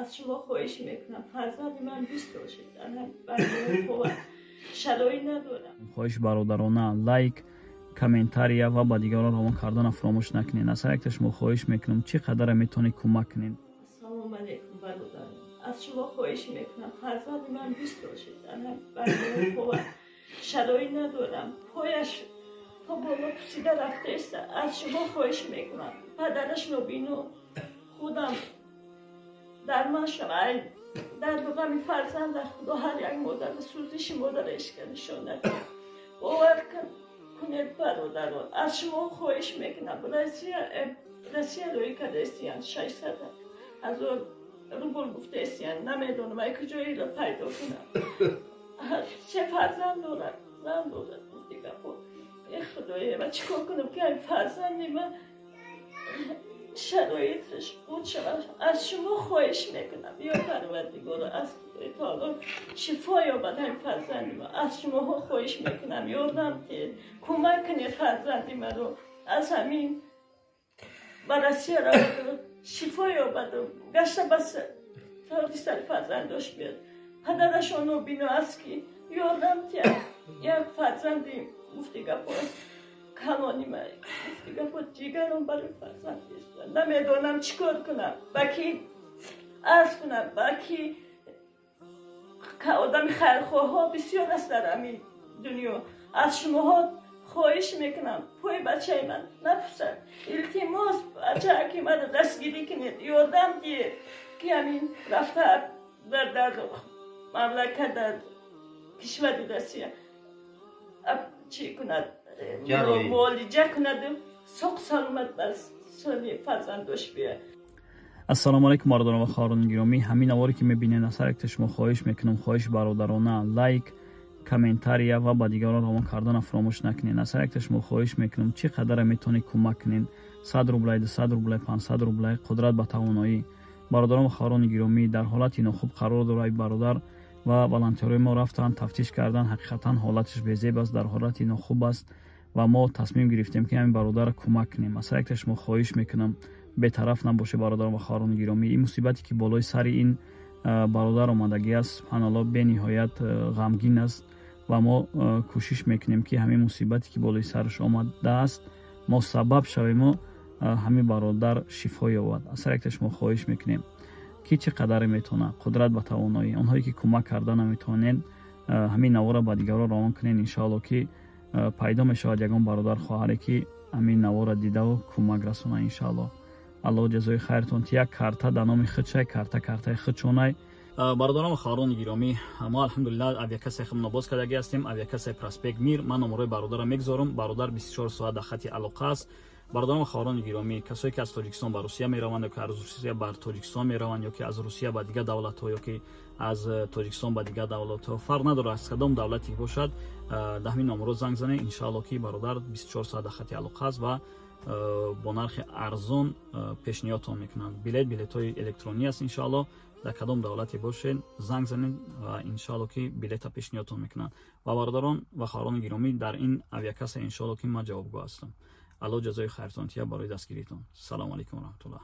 Аз шумо хоҳиш мекунам, фарзанди ман 20 сол шуд, дар ҳамин хоб шароит надорам. Хоҳиш бародарона, лайк, комментария ва ба дигарон равон кардана фаромӯш накунед. Аз ҳар якта шумо хоҳиш мекунам, чӣ қадаре метавонед кӯмак кунед. Ассалому алайкум, бародарон. Аз шумо хоҳиш мекунам, фарзанди ман 20 сол шуд, дар ҳамин хоб шароит надорам. Пояш то боло пусида рафтааст. Аз шумо хоҳиш мекунам, падараш нобино, худам дармон шавад. Дарду ғами фарзанда Худо ҳар як модар сӯзиши модарро ишка нишон надиҳад. Бовар кунед, бародарон, аз шумо хоҳиш мекунам. Россия рӯй кардаистиянд, 600 ҳазор рубл гуфтаистиянд. Намедонам, ай куҷоиро пайдо кунам. Се фарзанд дорад, зан дорад. Гуфти гапо, э Худоё, ман чӣ кор кунам, ки фарзанди ман шароиташ буд шавад? Аз шумо хоҳиш мекунам, ё Парвардигоро, аз Худои таоло шифо ёбад ҳамин фарзанди ман. Аз шумоҳо хоҳиш мекунам, ёрдам диҳед, кӯмак кунед, фарзанди маро аз ҳамин ба Россия раваду шифо ёбаду гашта ба сари фарзандош биёд. Падарашон нобино аст, ки ёрдам диҳад. Як фарзанди, гуфти гапо, калони ман, гуфти гапо, ҷигарам барои фарзанд. Намедонам, чӣ кор кунам, ба ки арз кунам, ба ки. Одами хайрхоҳҳо бисёр аст дар ҳамин дунё. Аз шумоҳо хоҳиш мекунам, пои бачаи ман напусад, илтимос, бачааки маро дастгирӣ кунед, ёрдам диҳед, ки ҳамин рафта дар мамлакат, дар кишвари Россия чӣ кунад, муолиҷа кунаду соқ саломат ба соли фарзандош биёяд. Ассалому алайкум, бародарон ва хоҳарони гиромӣ. Ҳамин наворе ки мебинед, аз ҳар якта шумо хоҳиш мекунам, хоҳиш бародарона, лайк, комментария ва ба дигарон равон кардана фаромӯш накунед. Аз ҳар якта шумо хоҳиш мекунам, чӣ қадаре метавонед кӯмак кунед: 100 рублай, 200 рублай, 500 рублай, қудрат ба тавоноӣ. Бародарон ва хоҳарони гиромӣ, дар ҳолати нохуб қарор дорад бародар ва волонтерои мо рафтанд, тафтиш карданд. Ҳақиқатан ҳолаташ безеб аст, дар ҳолати нохуб аст ва мо тасмим гирифтем, ки ҳамин бародарро кӯмак кунем. Аз ҳар якта шумо хоҳиш мекунам, бетараф набошед, бародарон ва хоҳарони гиромӣ. Ин мусибате, ки болои сари ин бародар омадагӣ аст, субҳаналло, бениҳоят ғамгин аст ва мо кӯшиш мекунем, ки ҳамин мусибате, ки болои сараш омадааст, мо сабаб шавему ҳамин бародар шифо ёбад. Аз ҳар якта шумо хоҳиш мекунем, ки чӣ қадаре метавонад, қудрат ба тавоноӣ. Онҳое ки кӯмак карда наметавонед, ҳамин наворро ба дигарон равон кунед. Иншоалло, ки пайдо мешавад ягон бародар, хоҳаре, ки ҳамин наворро дидаву кӯмак расонад, иншоалло. Аллоҳ ҷазои хайртон. Як карта дар номи худшай, карта картаи худшонай. Бародарон ва хоҳарони гиромӣ, мо, алҳамдулиллаҳ, авиакассаи худро боз кардагӣ ҳастем, авиакассаи Проспект Мир. Ман номерои бародарро мегузорам. Бародар 24 соат дар хати алоқа аст. Бародарон ва хоҳарони гиромӣ, касое ки аз Тоҷикистон ба Русия мераванд ё ки аз Русия ба Тоҷикистон мераванд, ё ки аз Русия ба дигар давлатҳо, ё ки аз Тоҷикистон ба дигар давлатҳо, фарқ надорад, аз кадом давлате бошад, дар ҳамин номеро занг занед. Иншоалло, ки бародар 24 соат дар хати алоқа аст ва бо нархи арзон пешниҳодтон мекунанд билет. Билетҳои электронӣ аст. Иншоалло, дар кадом давлате бошед, занг занед ва иншоалло, ки билета пешниҳодтон мекунанд. Ва бародарон ва хоҳарони гиромӣ, дар ин авиакасса, иншоалло, ки ман ҷавобгӯ ҳастам. Аллоҳ ҷазои хайртон тия барои дастгиритон. Салому алайкум раҳматуллоҳ.